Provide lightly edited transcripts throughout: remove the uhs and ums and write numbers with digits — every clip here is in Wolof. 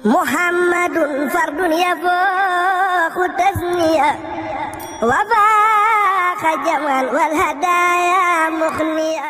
محمد فرد يفوق تثنية وفاق جمعا والهدايا مخنية.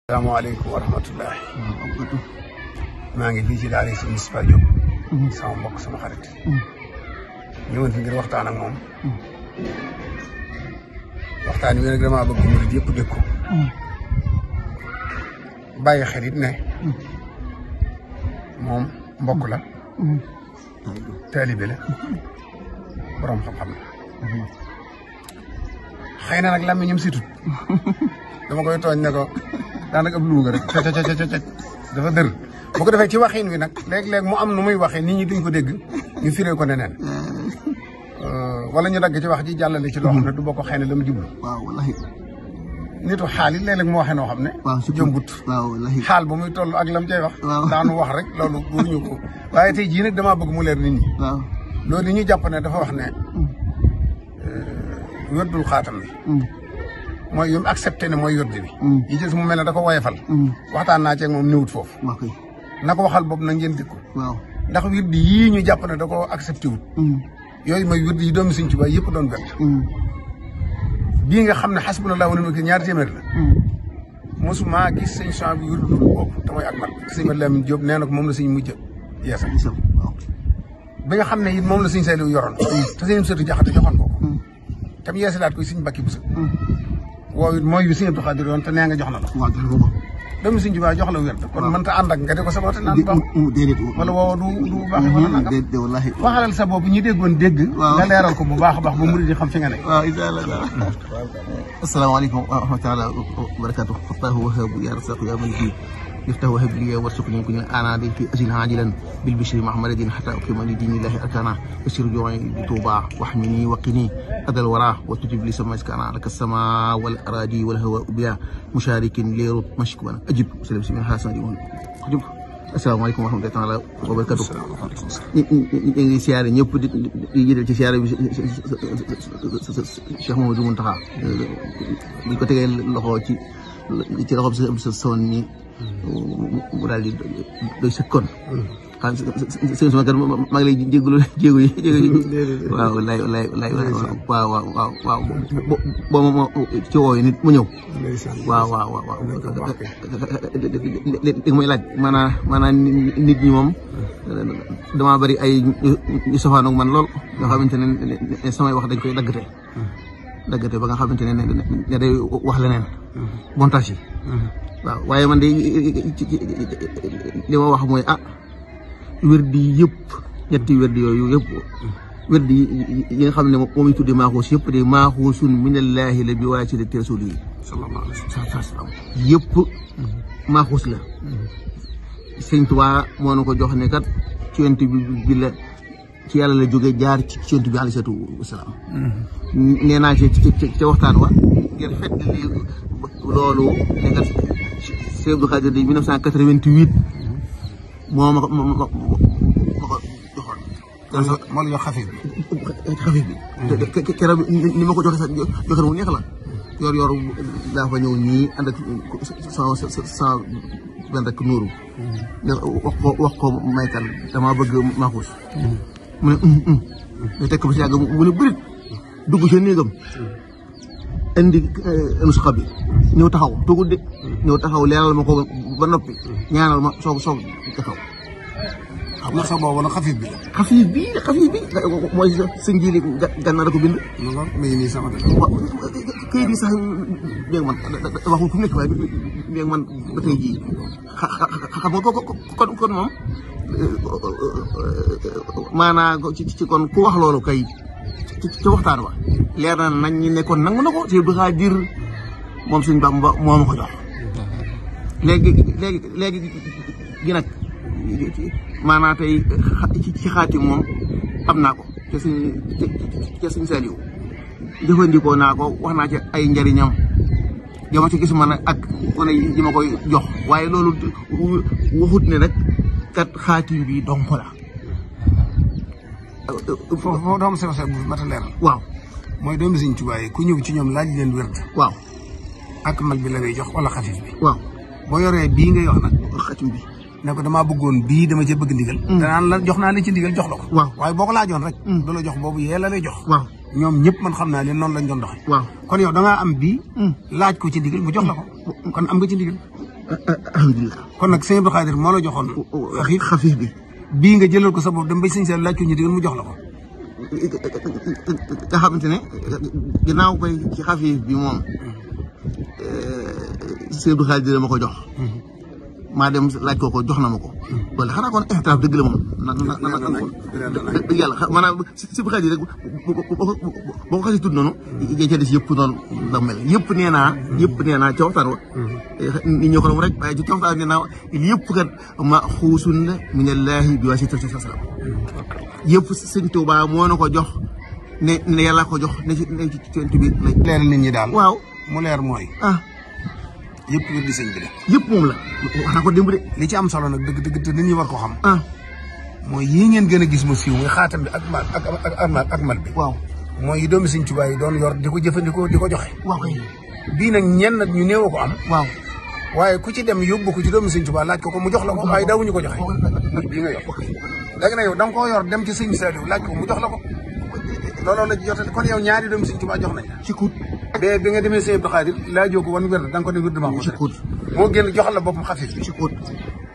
السلام عليكم ورحمة الله. maa ngi fii ci daara si Moustapha Diop. sama mbokk sama xarit. ñëwoon fi ngir waxtaan ak moom. waxtaan wi nag damaa bëgg murid yëpp dégg ko. bàyyi xel it ne. moom mbokk la. taalibe la. borom xam-xam la. xëy na nag làmmiñam situt. dama koy tooñ ne ko daanaka ab luuga rek dafa dër. bu ko defee ci waxin wi nag léeg-léeg mu am nu muy waxee nit ñi duñ ko dégg ñu firee ko neneen wala ñu dagg ci wax ji jàllale ci loo xam ne du bokk xëy na la mu jublu. waaw wallaahi. nitu xaal it léeg-léeg mu waxee noo xam ne. waaw jëmbut. waaw wallaahi. xaal ba muy toll ak lam cay wax. waaw daanu wax rek loolu waruñu ko. waaye tey jii nag damaa bëgg mu leer nit ñi. waaw loolu li ñuy jàpp ne dafa wax ne. wérdul xaatam bi. mooy yu mu accepté ne mooy wérd bi. yi ci mu mel ne da ko woyefal. waxtaan naa ceeg moom néewut foofu. na ko waxal boobu na ngeen dégg ko. waaw ndax wird yii ñu jàpp ne da koo accepté wut. yooyu mooy wird yi doomi Sëñ Tuubaa yëpp doon benn. bii nga xam ne xasbunallaahu wa ni'mal wakiil ñaari téeméer la. mosuma gis sëñ Sohaybu bi wird boobu te mooy ak man. sëñ Mat Lamin Jóob nee na ko moom la sëñ mujj yeesal. bi nga xam ne it moom la sëñ Saaliw yoroon. te sëñ Sëtu Jaxate joxoon ko. tam yeesalaat koy sëñ Mbàkke Buso. woowu it mooy bi sëñ Abdu Xaadir yoon te nee nga jox na la. doomu Sëñ Tuubaa jox la wér kon mënta ànd ak nga di ko saboote naan baax wala woowa du baax wala nangam waxalal sa bopp ñi déggoon dégg nga leeral ko bu baax a baax ba murid yi xam fi nga ne waaw incha allah asalaamaaleykum wa rahmatulah wa barakaatu fattaahu wahaabu yaa rasaqu yaa maliki يفتح وهب لي وارزقني كن انا في اجل عاجلا بالبشر محمد حتى اقيم لدين الله اركانا بشر جوعي بتوبه واحمني وقني هذا الورى وتجب لي سماك كان لك السماء والاراضي والهواء بها مشارك ليرد مشكونا اجب سلام سمي حسن يقول السلام عليكم ورحمه الله وبركاته ني سياري ñepp di jël ci siyaare bi Cheikh Mamadou Mountakha bi ko tegee loxo ci loxo sa son ni mu daal di doy sëkkoon. xam sëñ sama kër maa ngi lay jégalu jéego yi waaw wallaay waaw boo ma ci wooyee nit mu ñëw. waaw li may laaj maanaam nit ñi moom damaa bari ay ñu sofaan ak man lool yoo xamante ne samay wax dañ koy daggate ba nga xamante ne day wax leneen montage yi. waaw waaye man de li ma wax mooy wérdi yëpp ñetti wérdi yooyu yëpp wérdi yi nga xam ne moom ñu tuddee maaxuus yëpp de maaxuusun minallaahi la bi waasitati rasuulihi sallallahu alayhi wa sallam yëpp maaxuus la. Sëñ Tuubaa moo na ko jox ne kat ci yonent bi la ci yàlla la jógee jaar ci yonent bi alayhi salaatu wa salaam. nee naa ci waxtaan wa ngir fekk li loolu ne kat Cheikh Abdou Khadir di 1988 moo ma ko joxoon. moo la jox xafif bi. xafif bi. keroog ni ma ko joxe sax joxe mu neex la. yor daa fa ñëw ñii ànd ak sama benn rek nuuru. wax ko maykan dama bëgg maaxuus. mu ne ñu tekk ba si yàgg mu ne bërit dugg ci néegam. indi nusuxa bi ñëw taxaw tugul de ñëw taxaw leeral ma ko ba noppi ñaanal ma soog taxaw. xam nga sax boobu nag xafif bi la. xafif bi mooy sëñ ji li gànnaar ko bind. non mais nii sama dëkk. kayit yi sax léegi man waxul fu mu nekk waaye léegi man ba tey jii xam nga kon moom maanaa ci kon ku wax loolu kay. ci waxtaan wa leer na nañ ñi nekkoon nangu na ko Cheikh Abdou Khadir moom Sëñ Bamba moo ma ko jox léegi gi nag maanaam tey ci xaati moom am naa ko ca Sëñ Saaliw jëfandikoo naa ko wax naa ci ay njariñam jama ci gis man ak wane yi ma koy jox waaye loolu waxut ne rek kat xaatim bi donc la foofu doom sew bu mat a leeral. waaw mooy doomu Sëñ Tuubaa yi ku ñëw ci ñoom laaj leen wérd. waaw ak mal bi la lay jox wala xafif bi. waaw boo yoree bii ngay wax nag. xatim bi ne ko damaa bëggoon bii dama cee bëgg ndigal. danaan la jox naa la ci ndigal jox la ko. waaw waaye boo ko laajoon rek. du la jox boobu yee la lay jox. waaw ñoom ñëpp man xam naa leen noonu lañ doon doxee. waaw kon yow da ngaa am bii. laaj ko ci ndigal mu jox la ko. kon am nga ci ndigal. alhamdulilah. kon nag sëñ Abdou Khadir moo la joxoon. xafiif bi. bii nga jëlal ko sa bopp dem ba sëñ Saliou laaj ko ñu ndigal mu jox la ko. nga xamante ne ginnaaw koy ci xafiif bi moom sëñ Abdou Khadir ma ko jox. maa dem laaj ko jox na ma ko. wala xanaa kon ixtiraaf dëgg la moom. dëgg yàlla maanaam si bu xaaj rek boo ko xasee tudd noonu. ca des yëpp noonu la mel yëpp nee naa ca waxtaan wa. nit ñi ko rek waaye ci waxtaan nee naa yëpp kat ma xuusun la minallaahi bi waasitati salaam. yëpp sëñ Tuubaa moo na ko jox ne yàlla ko jox ne ci cent bi. leeral nit ñi daal. waaw mu leer mooy. yëpp wér di sëñ bi de. yëpp moom la wax naa ko démb de. li ci am solo nag dëgg te nit ñi war ko xam. mooy yii ngeen gën a gis mu siiw muy xaatam bi ak mal bi. waaw mooy yi doomi sëñ Tuubaa yi doon yor di ko jëfandikoo di ko joxe. waaw kay. bii nag ñenn nag ñu néew ko am. waaw waaye ku ci dem yóbbu ko ci doomi sëñ Tuubaa laaj ko mu jox la ko waaye daawuñu ko joxe. bii nga yor léegi nag yow da nga koo yor dem ci sëñ Saliou laaj ko mu jox la ko. looloo la jotee kon yow ñaari doomi sëñ Tuubaa jox nañ la. ci kuut. bi nga demee sëñ Abdou Khadir laajoo ko wan wér da nga ko ne wér dama ko. ci kuut moo génn joxal la boppam xafif. ci kuut.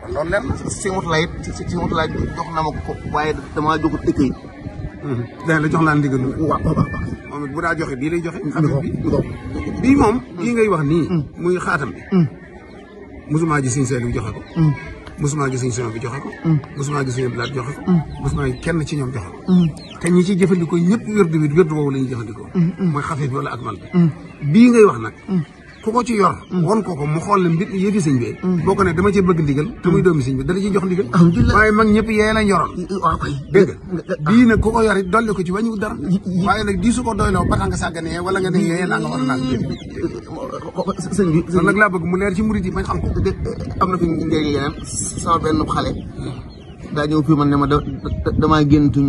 kon loolu leer na. si motulaay jox na ma ko waaye damaa jógut dëkk yi. dana la jox laa ndigal. waaw moom it bu daa joxe bii lay joxe. xafif bi bii moom. bii ngay wax nii. muy xaatam bi. musuma ji sëñ Saliou joxe ko. musuma gis sëñ bi joxe ko. musuma gis sëñ Blaat joxe ko. musuma kenn ci ñoom joxe ko. te ñi ciy jëfandikoo ñëpp wérdu woowu la ñuy jëfandikoo. mooy xafif bi wala ak mal bi. bii ngay wax nag. ku ko ci yor. won ko mu xool ne mbir yëfi sëñ bi. boo ko ne dama cee bëgg ndigal te muy doomi sëñ bi dana ciy jox ndigal. waaye mag ñëpp yee lañ yoroon. waaw kay dégg nga bii nag ku ko yor it dolli ko ci wàññiwul dara. waaye nag di su ko doyloo ba tax nga sàgganee wala nga ne yee naa nga war a naan. sëñ bi loolu nag laa bëgg mu leer ci murid yi bañ xam ko. am na fi njëriñ yeneen sama benn xale daa ñëw fii man ne ma damaa géntuñ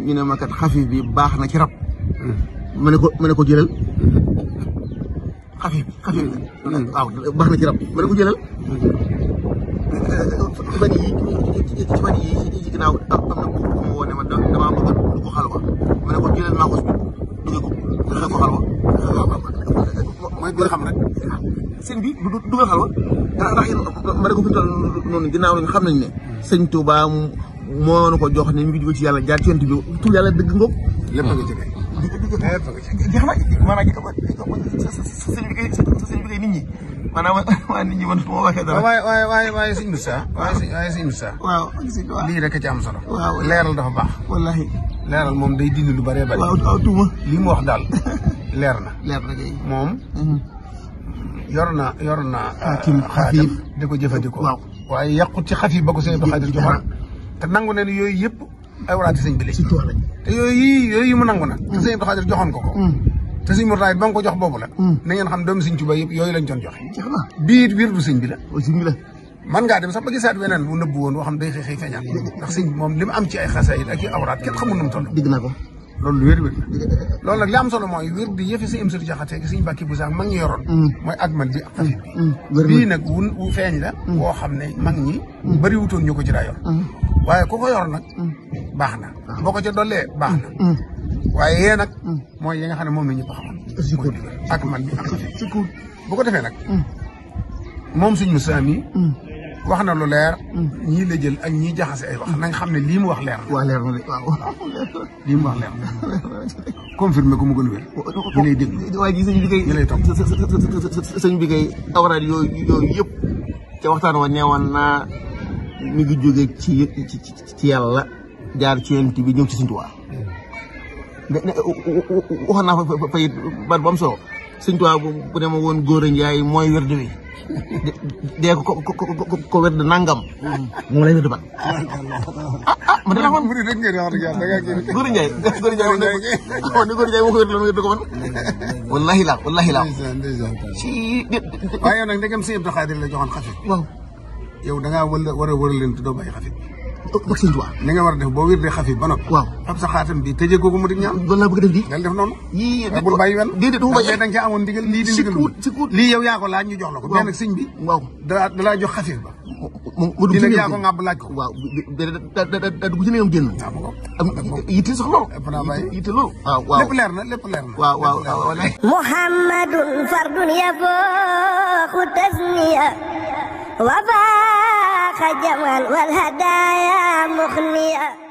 ñu ne ma kat xafif bi baax na ci rab. ma ne ko jëlal xafif bi waaw baax na ci rab ma ne ko jëlal. fan yii ci ginnaaw am na ku ma woo ne ma damaa bëgg du ko xalwa ma ne ko jëlal maa ko duggee ko xel ko xalwa mooy bi nga xam rek. sëñ bi dugal xalwa ndax ma ne ko fi toll noonu ginnaaw lañ xam nañ ne sëñ Touba moo na ko jox ne mi ngi jóge ci yàlla jaar ci yonent bi tur yàlla dëgg ngoog. lépp nga ci kay. lépp nga ci kay. jeex na maanaam sëñ bi kay nit ñi maanaam waa nit ñi man moo waxee dara. waaye sëñ Moussa. waaye sëñ Moussa. waaw lii rek a ci am solo. waaw leeral dafa baax. wallaahi. leeral moom day dindi lu bëree bëri. waaw tuuma. li mu wax daal leer na. leer na kay. moom. yor na. xafiif di ko jëfandikoo. waaw waaye yàqut ci xafiif ba ko sëñ Abdou Khadir joxoon. te nangu ne yooyu yëpp ay waraati sëñ bi lañ. te yooyu mu nangu na. te sëñ Abdou Khadir joxoon ko. te sëñ Mourtada ba nga ko jox boobu la. na ngeen xam doomu sëñ Tuubaa yëpp yooyu lañ doon joxe. bii wirdu sëñ bi la. sëñ bi la. man ngaa dem sax ba gisaat weneen bu nëbbu woon boo xam day xëy feeñaat. ndax sëñ moom li mu am ci ay xasaayid ak i awraat kenn xamul nu mu toll. dégg naa ko. loolu lu wér loolu nag li am solo mooy wér di yëfi sëñ Amsatu Jaxate gi sëñ Mbàkke bu sax mag ñi yoroon. mooy agmal bi ak xafif bi. bii nag wu feeñ la. boo xam ne mag ñi. bëri wutoon ñu ko ci daa yor. waaye ku ko yor nag. baax na boo ko ca dollee baax na. waaye yee nag. mooy yi nga xam ne moom la ñëpp xamoon. agmal bi ak xafif bu ko defee nag. moom sëñ Moussa mi wax na lu leer. ñii la jël ak ñii jaxase ay wax nañ xam ne lii mu wax leer na. waaw leer na de waaw. lii mu wax leer na. confirmé ko mu gën a wér. ñu lay déglu waaye ji sëñ bi kay. ñu lay topp sëñ bi kay awraad yooyu yëpp. ca waxtaan wa neewoon naa mi ngi jóge ci yàlla jaar ci yonent bi ñëw ci Sëñ Tuubaa. waxoon naa fa it baat bu am solo Sëñ Tuubaa bu ne ma woon Góora Njaay mooy wér wi. dee ko wér nangam. moom lay wér ban. man dama man. rek ngeen wax dëgg yàlla da ngaa génn. Góora Njaay moo ko wér loolu wér ko man. wallahi laa. waaye yow nag ndegam sëñ Abdou Khadir la joxoon xafif. waaw. yow da ngaa war a wëral leen te doo bàyyi xafif. ak Sëñ Tuubaa. ni nga war a def boo wérdee xafif ba noppi. waaw ab sa xaatam bi tëjee ko mu di ñaan. loolu laa bëgg def di. dal def noonu. yii bul bàyyi wenn. déedéet du ma bàyyi da nga cee amoon ndigal lii di ndigal. si kuut lii yow yaa ko laaj ñu jox la ko. waaw mais nag sëñ bi. waaw da laa jox xafif ba. mu dugg ci yaa ko ngàbb laaj ko. waaw da dugg ci néegam génn. am yitte sax lool. yitte lool. waaw lépp leer na lépp leer na. waaw Muhammadun fardun yafooqu tasniya wa faaqa jamal wal hadaaya muxniya